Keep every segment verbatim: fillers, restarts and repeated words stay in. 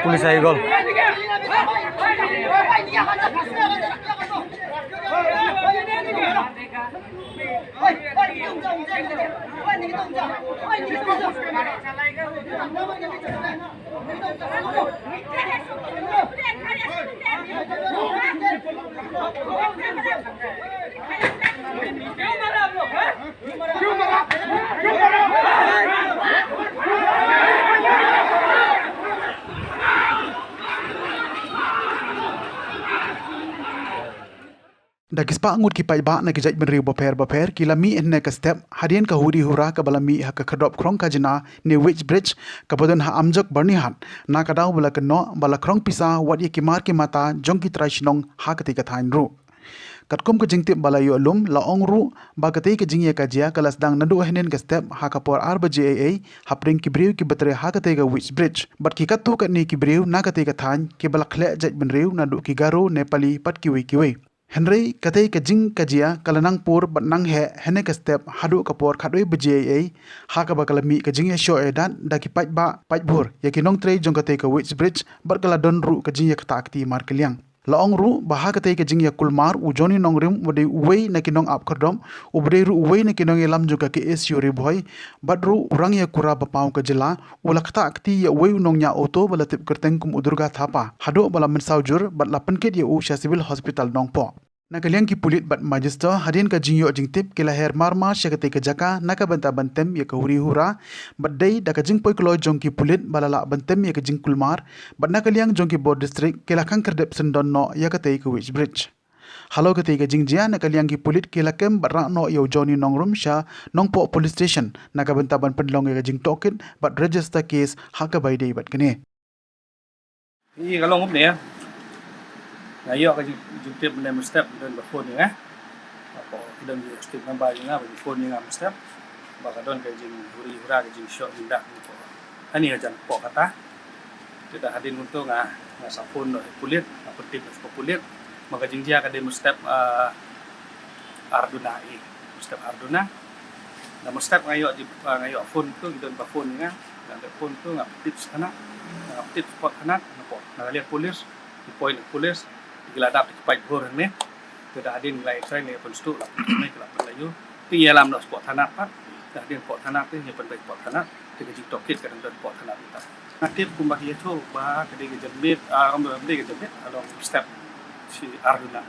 Police ai gol. Da ki spah ngut ki paidbah na ki jaitbynriew bapher bapher ki la mih hynne ka step hadien ka huri hura kaba la mih ha ka khyrdop khrong khajna ne weighbridge kaba don ha Amjok Byrnihat, na ka daw ba la kynnoh ba la khrong pisa wat ïa ki mar ki mata jong ki trai shnong ha katei ka thaiñ ruh. Katkum ka jingtip ba la ïoh lum, la ong ruh ba katei ka jingïakajia ka la sdang naduh hynnin ka step ha ka por ar baje eiei hapdeng ki briew kiba trei ha katei ka weighbridge. Bad ki katto katne ki briew na katei ka thaiñ kiba la khleh jaitbynriew naduh ki Garo, Nepali bad kiwei kiwei. Hynrei katei ka jingkajia ka la nang pur bad nang heh hynne ka step haduh ka por khatwei baje eiei, ha kaba ka la mih ka jingïashoh ïadat da ki paidbah paidbhur ïa ki nongtrei jong katei ka weighbridge bad ka la don ruh ka jingïaktah kti markylliang. La ong ruh ba ha katei ka jingïakulmar u Johnny Nongrim uba dei uwei na ki nongap khyrdop, uba dei ruh uwei na ki nongïalam jong ka KSU Ri Bhoi bad ruh u rangïakura ba paw ka jylla, u la ktah kti ïa uwei u nongñiah auto ba la tip kyrteng kum u Durga Thapa haduh ba la mynsaw jur bad la pynkit ïa u sha Civil Hospital Nongpoh. Na ka liang ki pulit bad magistrate hadien ka jingïoh jingtip ki la her marmar sha katei ka jaka na ka bynta ban tem ïa ka huri hura, bad dei da ka jingpoi kloi jong ki pulit ba la lah ban tem ïa ka jingkulmar, bad na ka liang jong ki bor district ki la khang khyrdep syndon noh ïa katei ka weighbridge. Halor katei ka jingjia na ka liang ki pulit ki la kem bad rah noh ïa u Johnny Nongrim sha Nongpoh Police Station na ka bynta ban pynlong ïa ka jingtohkit bad register case ha kaba ïadei bad kane. Ïa ka long kumne, nga ïoh ka jing, jingtip mynne mynstep, don ba phone ïa nga. Hapoh ki don ki step number ïa nga, ba ki phone ïa nga mynstep. Ba ka don ka jinghuri hura, ka jingshoh jingdah hapoh, hani hajan hapoh kata. Te da hadien kumto nga, nga sa phone noh ïa pulit, nga pyntip noh sha pulit. Ba ka jingjia ka dei mynstep, ah, ar duna, eh, mynstep ar duna. Da mynstep nga ïoh jing, ah, nga ïoh phone to, ki don ba phone ïa nga. Nga ïoh phone to, nga pyntip sha thanat, nga pyntip sha thanat, nga poi, nga la leit police, ki poi na police, ki la dap ki paidbhur hangne. Te da hadien ki la ïatrei, la pynstuh, la pynthame, ki la pynlait ïa u. Te ngi ïalam noh sha thanat pat. Da hadien sha thanat te ngi pynbeit sha thanat. Te ka jingtohkit ka dang don sha thanat mynta. Nga tip kumba ki ïathuh ba ka dei ka janmiet, ah, ym dei ka janmiet, ka long step shi ar duna.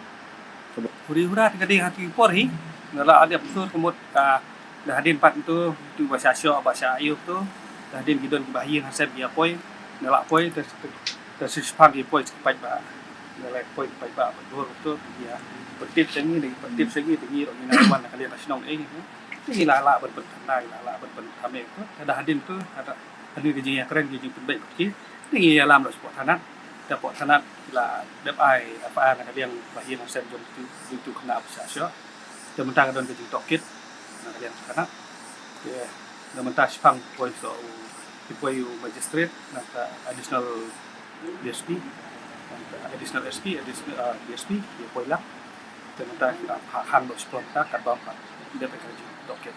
Huri hura te ka dei ha ki por hi. Nga la dep tur ka mut, ah, da hadien pat tu, tu ba sha shoh, ba sha aïu tu. Da hadien ki don kiba ha ïing ha sem ki ïa poi. Nga la poi te, te, te shiphang ki poi ki paidbah. Nga la poi ki paidbah ba dur tu ki ïa pyntip sha ngi, ngi pyntip sha ngi, te ngi ruh ngi nang wan na ka liang ka shnong eh. Te ngi la lah ban pynthanda, ngi la lah ban pynthame tu. Te da hadien tu, hadien ka jingïakren, ka jingpynbeit ki, te ngi ïalam noh sha thanat. Te sha thanat ki la dep ai FIR na ka liang ba ha ïing ha sem jong tu, jong tu khynnah ba sha shoh. Te mynta ka don ka jingtohkit na ka liang thanat. Te na mynta shiphang poi sha u, ki poi u magistrate, nangta additional DSP, nangta additional SP, additional, ah, DSP, ki poi lang. Te mynta ki la phah han noh sha thanat katba pat dep ka jingtohkit.